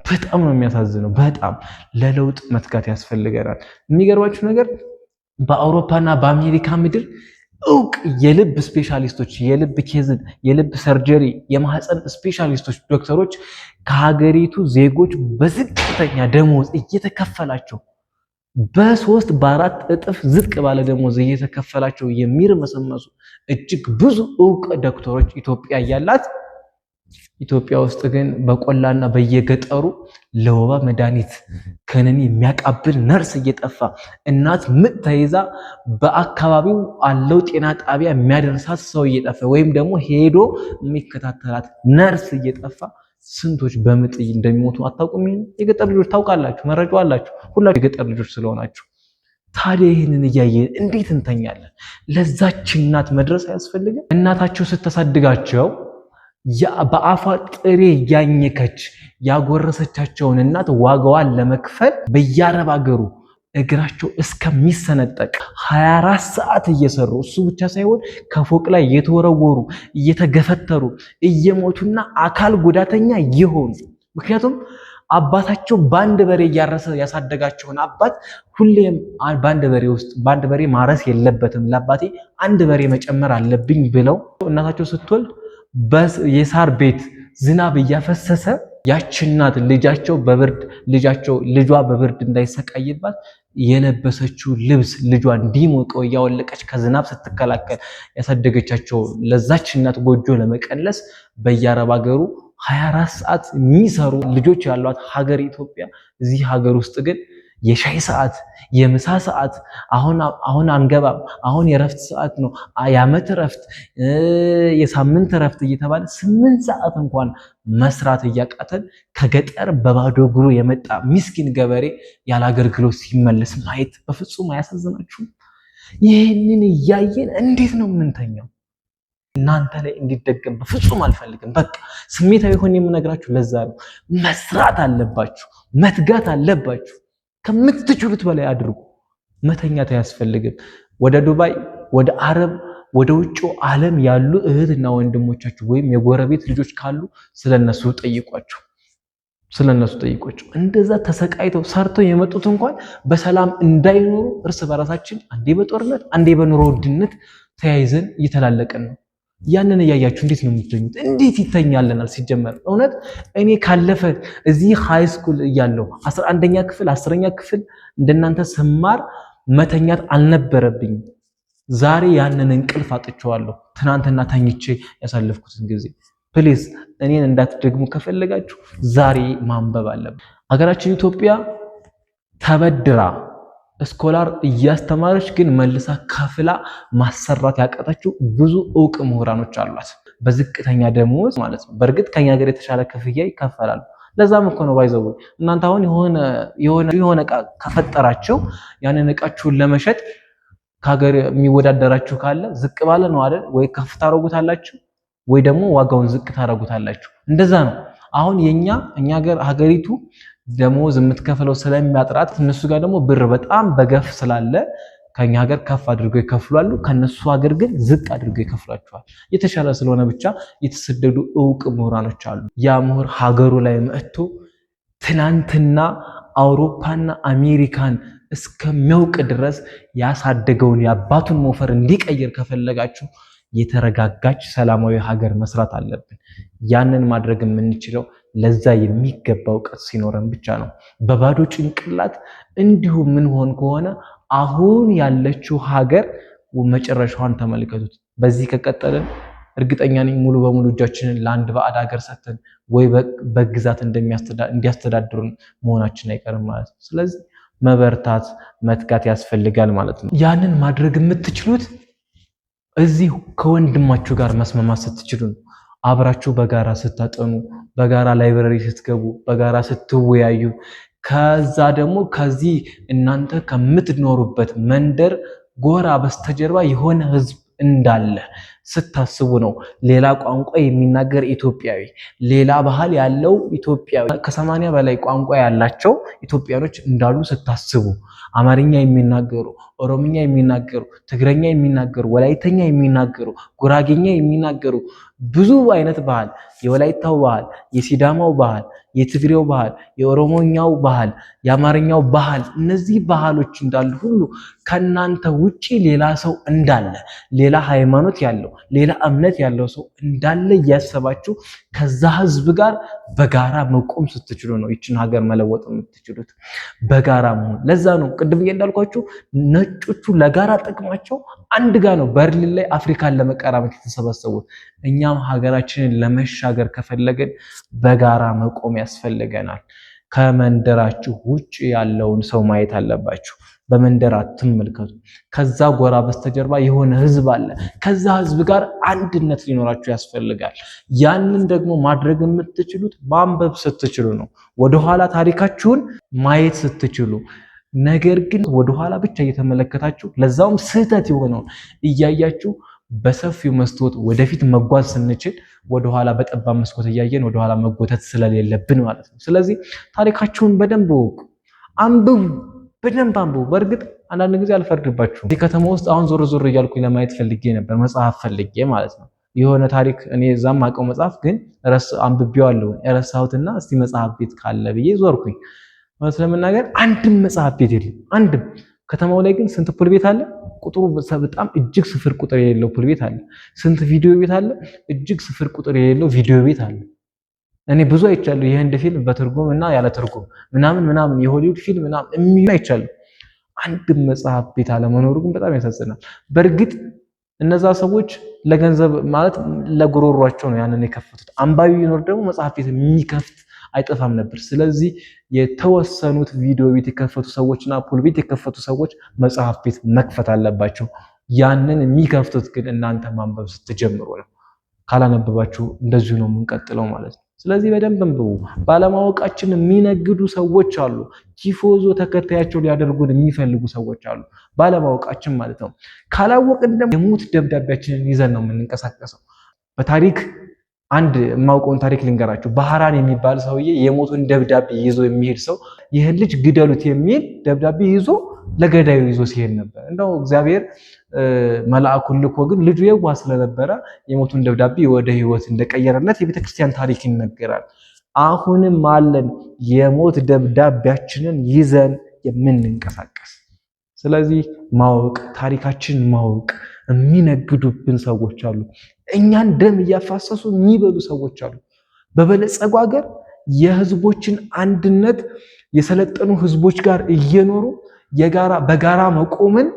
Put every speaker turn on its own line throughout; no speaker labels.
በጣም ነው የሚያሳዝነው። በጣም ለለውጥ መትጋት ያስፈልገናል። የሚገርማችሁ ነገር በአውሮፓና በአሜሪካ ምድር እውቅ የልብ ስፔሻሊስቶች፣ የልብ case ን፣ የልብ surgery፣ የማህፀን ስፔሻሊስቶች ዶክተሮች ከሀገሪቱ ዜጎች በዝቅተኛ ደሞዝ እየተከፈላቸው፣ በሶስት በአራት እጥፍ ዝቅ ባለ ደሞዝ እየተከፈላቸው የሚርመሰመሱ እጅግ ብዙ እውቅ ዶክተሮች ኢትዮጵያ እያላት፣ ኢትዮጵያ ውስጥ ግን በቆላና በየገጠሩ ለወባ መድኃኒት ክኒን የሚያቃብል ነርስ እየጠፋ፣ እናት ምጥ ተይዛ በአካባቢው አለው ጤና ጣቢያ የሚያደርሳት ሰው እየጠፋ ወይም ደግሞ ሄዶ የሚከታተላት ነርስ እየጠፋ ስንቶች በምጥ እንደሚሞቱ አታውቁም? ይሄን የገጠር ልጆች ታውቃላችሁ፣ መረጃው አላችሁ፣ ሁላችሁ የገጠር ልጆች ስለሆናችሁ። ታዲያ ይህንን እያየን እንዴት እንተኛለን? ለዛች እናት መድረስ አያስፈልግም? እናታቸው ስታሳድጋቸው በአፏ ጥሬ እያኘከች ያጎረሰቻቸውን እናት ዋጋዋን ለመክፈል በየአረብ አገሩ እግራቸው እስከሚሰነጠቅ 24 ሰዓት እየሰሩ፣ እሱ ብቻ ሳይሆን ከፎቅ ላይ እየተወረወሩ፣ እየተገፈተሩ እየሞቱና አካል ጉዳተኛ የሆኑ፣ ምክንያቱም አባታቸው በአንድ በሬ እያረሰ ያሳደጋቸውን አባት ሁሌም በአንድ በሬ ውስጥ በአንድ በሬ ማረስ የለበትም፣ ለአባቴ አንድ በሬ መጨመር አለብኝ ብለው፣ እናታቸው ስትወልድ የሳር ቤት ዝናብ እያፈሰሰ ያች እናት ልጃቸው በብርድ ልጃቸው ልጇ በብርድ እንዳይሰቃይባት የለበሰችው ልብስ ልጇ እንዲሞቀው እያወለቀች ከዝናብ ስትከላከል ያሳደገቻቸው ለዛች እናት ጎጆ ለመቀለስ በየአረብ ሀገሩ 24 ሰዓት የሚሰሩ ልጆች ያሏት ሀገር ኢትዮጵያ። እዚህ ሀገር ውስጥ ግን የሻይ ሰዓት፣ የምሳ ሰዓት፣ አሁን አሁን አንገባም፣ አሁን የረፍት ሰዓት ነው፣ የዓመት ረፍት፣ የሳምንት ረፍት እየተባለ 8 ሰዓት እንኳን መስራት እያቃተን ከገጠር በባዶ እግሩ የመጣ ምስኪን ገበሬ ያለ አገልግሎት ሲመለስ ማየት በፍጹም አያሳዝናችሁም? ይህንን እያየን እንዴት ነው የምንተኛው? እናንተ ላይ እንዲደገም በፍጹም አልፈልግም። በቃ ስሜታዊ ሆኜ የምነግራችሁ ለዛ ነው። መስራት አለባችሁ፣ መትጋት አለባችሁ። ከምትችሉት በላይ አድርጉ። መተኛት አያስፈልግም። ወደ ዱባይ፣ ወደ አረብ፣ ወደ ውጭው ዓለም ያሉ እህትና ወንድሞቻችሁ ወይም የጎረቤት ልጆች ካሉ ስለነሱ ጠይቋቸው፣ ስለነሱ ጠይቋቸው። እንደዛ ተሰቃይተው ሰርተው የመጡት እንኳን በሰላም እንዳይኖሩ እርስ በራሳችን አንዴ በጦርነት አንዴ በኑሮ ውድነት ተያይዘን እየተላለቀን ነው። ያንን እያያችሁ እንዴት ነው የምትተኙት? እንዴት ይተኛልናል? ሲጀመር እውነት እኔ ካለፈ እዚህ high school እያለሁ 11ኛ ክፍል፣ 10ኛ ክፍል እንደናንተ ስማር መተኛት አልነበረብኝም። ዛሬ ያንን እንቅልፍ አጥቼዋለሁ። ትናንትና ተኝቼ ያሳለፍኩትን ጊዜ። Please እኔን እንዳትደግሙ ከፈለጋችሁ ዛሬ ማንበብ አለብን። ሀገራችን ኢትዮጵያ ተበድራ scholar እያስተማረች ግን መልሳ ከፍላ ማሰራት ያቃታቸው ብዙ እውቅ ምሁራኖች አሏት። በዝቅተኛ ደሞዝ ማለት ነው። በእርግጥ ከኛ ሀገር የተሻለ ክፍያ ይከፈላሉ። ለዛም እኮ ነው by the way እናንተ አሁን የሆነ የሆነ የሆነ እቃ ከፈጠራችሁ ያንን እቃችሁን ለመሸጥ ከሀገር የሚወዳደራችሁ ካለ ዝቅ ባለ ነው አይደል? ወይ ከፍ ታረጉታላችሁ ወይ ደግሞ ዋጋውን ዝቅ ታረጉታላችሁ። እንደዛ ነው። አሁን የኛ እኛ ሀገር ሀገሪቱ ደሞዝ የምትከፍለው ስለሚያጥራት እነሱ ጋር ደግሞ ብር በጣም በገፍ ስላለ ከኛ ሀገር ከፍ አድርገው ይከፍላሉ። ከነሱ ሀገር ግን ዝቅ አድርገው ይከፍሏቸዋል። የተሻለ ስለሆነ ብቻ የተሰደዱ እውቅ ምሁራኖች አሉ። ያ ምሁር ሀገሩ ላይ መጥቶ ትናንትና አውሮፓና አሜሪካን እስከሚያውቅ ድረስ ያሳደገውን የአባቱን ሞፈር እንዲቀይር ከፈለጋችሁ የተረጋጋች ሰላማዊ ሀገር መስራት አለብን። ያንን ማድረግ የምንችለው ለዛ የሚገባ እውቀት ሲኖረን ብቻ ነው። በባዶ ጭንቅላት እንዲሁ ምንሆን ከሆነ አሁን ያለችው ሀገር መጨረሻዋን ተመልከቱት። በዚህ ከቀጠልን እርግጠኛ ነኝ ሙሉ በሙሉ እጃችንን ለአንድ ባዕድ ሀገር ሰጥተን ወይ በግዛት እንዲያስተዳድሩን መሆናችን አይቀርም ማለት ነው። ስለዚህ መበርታት፣ መትጋት ያስፈልጋል ማለት ነው። ያንን ማድረግ የምትችሉት እዚህ ከወንድማችሁ ጋር መስማማት ስትችሉ ነው። አብራችሁ በጋራ ስታጠኑ፣ በጋራ library ስትገቡ፣ በጋራ ስትወያዩ፣ ከዛ ደግሞ ከዚህ እናንተ ከምትኖሩበት መንደር ጎራ በስተጀርባ የሆነ ህዝብ እንዳለ፣ ስታስቡ ነው። ሌላ ቋንቋ የሚናገር ኢትዮጵያዊ፣ ሌላ ባህል ያለው ኢትዮጵያዊ፣ ከ80 በላይ ቋንቋ ያላቸው ኢትዮጵያኖች እንዳሉ ስታስቡ፣ አማርኛ የሚናገሩ፣ ኦሮምኛ የሚናገሩ፣ ትግረኛ የሚናገሩ፣ ወላይተኛ የሚናገሩ፣ ጉራጌኛ የሚናገሩ፣ ብዙ አይነት ባህል፣ የወላይታው ባህል፣ የሲዳማው ባህል፣ የትግሬው ባህል፣ የኦሮሞኛው ባህል፣ የአማርኛው ባህል፣ እነዚህ ባህሎች እንዳሉ ሁሉ ከእናንተ ውጪ ሌላ ሰው እንዳለ፣ ሌላ ሃይማኖት ያለው፣ ሌላ እምነት ያለው ሰው እንዳለ እያሰባችሁ ከዛ ህዝብ ጋር በጋራ መቆም ስትችሉ ነው ይችን ሀገር መለወጥ የምትችሉት፣ በጋራ መሆን። ለዛ ነው ቅድም እንዳልኳችሁ ነጮቹ ለጋራ ጥቅማቸው አንድ ጋ ነው በርሊን ላይ አፍሪካን ለመቀራመት የተሰበሰቡት። እኛም ሀገራችንን ለመሻገር ከፈለግን በጋራ መቆም ያስፈልገናል። ከመንደራችሁ ውጭ ያለውን ሰው ማየት አለባችሁ። በመንደር አትመልከቱ። ከዛ ጎራ በስተጀርባ የሆነ ህዝብ አለ። ከዛ ህዝብ ጋር አንድነት ሊኖራችሁ ያስፈልጋል። ያንን ደግሞ ማድረግ የምትችሉት ማንበብ ስትችሉ ነው። ወደኋላ ታሪካችሁን ማየት ስትችሉ፣ ነገር ግን ወደኋላ ብቻ እየተመለከታችሁ ለዛውም ስህተት የሆነውን እያያችሁ በሰፊው መስኮት ወደፊት መጓዝ ስንችል ወደኋላ በጠባብ መስኮት እያየን ወደኋላ መጎተት ስለሌለብን ማለት ነው። ስለዚህ ታሪካችሁን በደንብ እወቁ፣ አንብቡ፣ በደንብ አንብቡ። በእርግጥ አንዳንድ ጊዜ አልፈርድባችሁም። እዚህ ከተማ ውስጥ አሁን ዞር ዞር እያልኩኝ ለማየት ፈልጌ ነበር፣ መጽሐፍ ፈልጌ ማለት ነው። የሆነ ታሪክ እኔ እዛም አውቀው መጽሐፍ ግን አንብቤዋለሁ የረሳሁትና እስቲ መጽሐፍ ቤት ካለ ብዬ ዞርኩኝ። እውነት ለመናገር አንድም መጽሐፍ ቤት የለም፣ አንድም። ከተማው ላይ ግን ስንት pool ቤት አለ? ቁጥሩ በጣም እጅግ ስፍር ቁጥር የሌለው pool ቤት አለ። ስንት ቪዲዮ ቤት አለ? እጅግ ስፍር ቁጥር የሌለው ቪዲዮ ቤት አለ። እኔ ብዙ አይቻለሁ። የህንድ ፊልም በትርጉም እና ያለ ትርጉም ምናምን ምናምን፣ የሆሊውድ ፊልም ምናምን የሚሉ አይቻለሁ። አንድም መጽሐፍ ቤት አለመኖሩ ግን በጣም ያሳዝናል። በእርግጥ እነዛ ሰዎች ለገንዘብ ማለት ለጉሮሯቸው ነው ያንን የከፈቱት። አንባቢ ቢኖር ደግሞ መጽሐፍ ቤት የሚከፍት አይጠፋም ነበር። ስለዚህ የተወሰኑት ቪዲዮ ቤት የከፈቱ ሰዎችና pool ቤት የከፈቱ ሰዎች መጽሐፍ ቤት መክፈት አለባቸው። ያንን የሚከፍቱት ግን እናንተ ማንበብ ስትጀምሩ ነው። ካላነበባችሁ እንደዚሁ ነው የምንቀጥለው ማለት ነው። ስለዚህ በደንብ አንብቡ። ባለማወቃችን የሚነግዱ ሰዎች አሉ። ቲፎዞ ተከታያቸው ሊያደርጉን የሚፈልጉ ሰዎች አሉ። ባለማወቃችን ማለት ነው። ካላወቅን ደግሞ የሞት ደብዳቤያችንን ይዘን ነው የምንንቀሳቀሰው። በታሪክ አንድ የማውቀውን ታሪክ ልንገራችሁ። ባህራን የሚባል ሰውዬ የሞቱን ደብዳቤ ይዞ የሚሄድ ሰው ይህን ልጅ ግደሉት የሚል ደብዳቤ ይዞ ለገዳዩ ይዞ ሲሄድ ነበር። እንደው እግዚአብሔር መልአኩን ልኮ ግን ልጁ የዋህ ስለነበረ የሞቱን ደብዳቤ ወደ ሕይወት እንደቀየረለት የቤተክርስቲያን ታሪክ ይነገራል። አሁንም አለን የሞት ደብዳቤያችንን ይዘን የምንንቀሳቀስ። ስለዚህ ማወቅ፣ ታሪካችንን ማወቅ። የሚነግዱብን ሰዎች አሉ። እኛን ደም እያፋሰሱ የሚበሉ ሰዎች አሉ። በበለጸጉ ሀገር የህዝቦችን አንድነት የሰለጠኑ ህዝቦች ጋር እየኖሩ የጋራ በጋራ መቆምን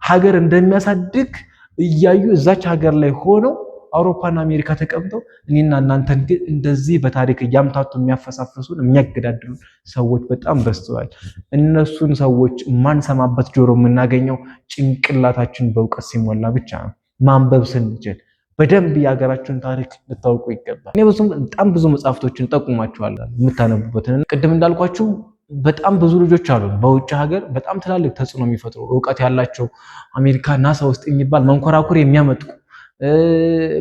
ሀገር እንደሚያሳድግ እያዩ እዛች ሀገር ላይ ሆነው አውሮፓና አሜሪካ ተቀምጠው እኔና እናንተን ግን እንደዚህ በታሪክ እያምታቱ የሚያፈሳፍሱን የሚያገዳድሉን ሰዎች በጣም በዝተዋል። እነሱን ሰዎች የማንሰማበት ጆሮ የምናገኘው ጭንቅላታችን በእውቀት ሲሞላ ብቻ ነው። ማንበብ ስንችል በደንብ የሀገራችሁን ታሪክ ልታውቁ ይገባል። እኔ በጣም ብዙ መጽሐፍቶችን ጠቁማችኋለሁ የምታነቡበትን። ቅድም እንዳልኳችሁ በጣም ብዙ ልጆች አሉ በውጭ ሀገር በጣም ትላልቅ ተጽዕኖ የሚፈጥሩ እውቀት ያላቸው፣ አሜሪካ ናሳ ውስጥ የሚባል መንኮራኩር የሚያመጥቁ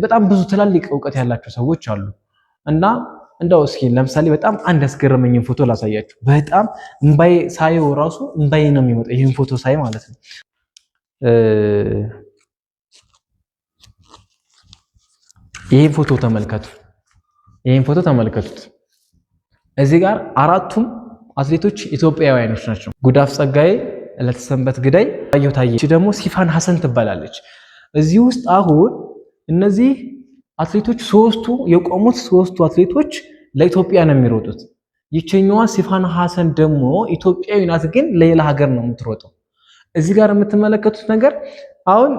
በጣም ብዙ ትላልቅ እውቀት ያላቸው ሰዎች አሉ። እና እንደው እስኪ ለምሳሌ በጣም አንድ ያስገረመኝን ፎቶ ላሳያችሁ። በጣም እምባዬ ሳየው ራሱ እምባዬ ነው የሚመጣው ይህን ፎቶ ሳይ ማለት ነው። ይህን ፎቶ ተመልከቱ። ይህን ፎቶ ተመልከቱት። እዚህ ጋር አራቱም አትሌቶች ኢትዮጵያውያኖች ናቸው። ጉዳፍ ጸጋዬ፣ ለተሰንበት ግዳይ፣ አየሁ ታዬ፣ ደግሞ ሲፋን ሐሰን ትባላለች። እዚህ ውስጥ አሁን እነዚህ አትሌቶች ሶስቱ የቆሙት ሶስቱ አትሌቶች ለኢትዮጵያ ነው የሚሮጡት። ይችኛዋ ሲፋን ሐሰን ደግሞ ኢትዮጵያዊ ናት፣ ግን ለሌላ ሀገር ነው የምትሮጠው። እዚህ ጋር የምትመለከቱት ነገር አሁን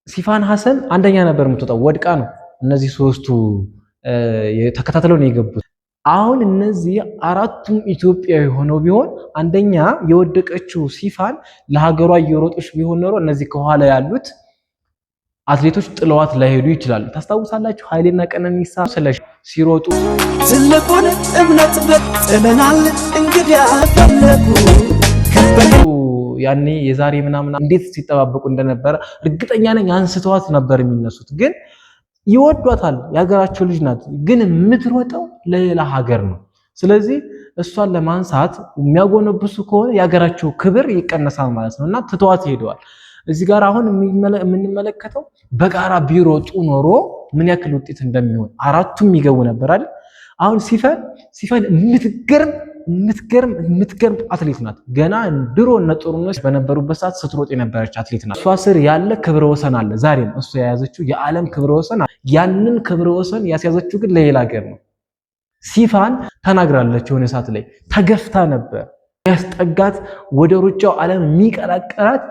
ሲፋን ሐሰን አንደኛ ነበር የምትወጣው፣ ወድቃ ነው። እነዚህ ሶስቱ ተከታትለው ነው የገቡት። አሁን እነዚህ አራቱም ኢትዮጵያዊ ሆነው ቢሆን አንደኛ የወደቀችው ሲፋን ለሀገሯ እየሮጠች ቢሆን ኖሮ እነዚህ ከኋላ ያሉት አትሌቶች ጥለዋት ላይሄዱ ይችላሉ። ታስታውሳላችሁ ኃይሌና ቀነኒሳ ሲሮጡ
ትልቁን እምነት ጥለናል እንግዲያ ፈለጉ
ያኔ የዛሬ ምናምን እንዴት ሲጠባበቁ እንደነበረ እርግጠኛ ነኝ አንስተዋት ነበር የሚነሱት። ግን ይወዷታል፣ የሀገራቸው ልጅ ናት። ግን የምትሮጠው ለሌላ ሀገር ነው። ስለዚህ እሷን ለማንሳት የሚያጎነብሱ ከሆነ የሀገራቸው ክብር ይቀነሳል ማለት ነው እና ትተዋት ሄደዋል። እዚህ ጋር አሁን የምንመለከተው በጋራ ቢሮጡ ኖሮ ምን ያክል ውጤት እንደሚሆን አራቱም ይገቡ ነበር አይደል? አሁን ሲፈን የምትገርም የምትገርም የምትገርም አትሌት ናት። ገና ድሮ እነ ጥሩነሽ በነበሩበት ሰዓት ስትሮጥ የነበረች አትሌት ናት። እሷ ስር ያለ ክብረ ወሰን አለ። ዛሬም እሷ የያዘችው የዓለም ክብረ ወሰን፣ ያንን ክብረ ወሰን ያስያዘችው ግን ለሌላ ሀገር ነው። ሲፋን ተናግራለች። የሆነ ሰዓት ላይ ተገፍታ ነበር። ያስጠጋት ወደ ሩጫው ዓለም የሚቀላቀላት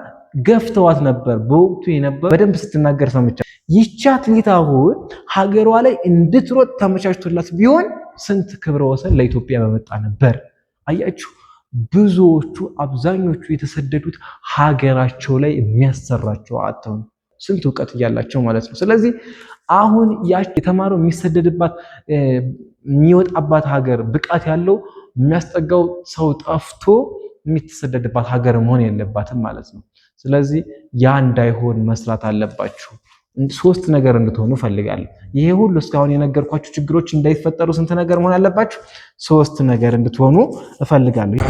ገፍተዋት ነበር። በወቅቱ የነበረ በደንብ ስትናገር ሰምቻለሁ። ይቺ አትሌት አሁን ሀገሯ ላይ እንድትሮጥ ተመቻችቶላት ቢሆን ስንት ክብረ ወሰን ለኢትዮጵያ በመጣ ነበር። አያችሁ፣ ብዙዎቹ አብዛኞቹ የተሰደዱት ሀገራቸው ላይ የሚያሰራቸው አጥተው ነው። ስንት እውቀት እያላቸው ማለት ነው። ስለዚህ አሁን ያ የተማረው የሚሰደድባት የሚወጣባት ሀገር ብቃት ያለው የሚያስጠጋው ሰው ጠፍቶ የሚተሰደድባት ሀገር መሆን የለባትም ማለት ነው። ስለዚህ ያ እንዳይሆን መስራት አለባችሁ። ሶስት ነገር እንድትሆኑ እፈልጋለሁ። ይሄ ሁሉ እስካሁን የነገርኳችሁ ችግሮች እንዳይፈጠሩ ስንት ነገር መሆን አለባችሁ? ሶስት ነገር እንድትሆኑ እፈልጋለሁ።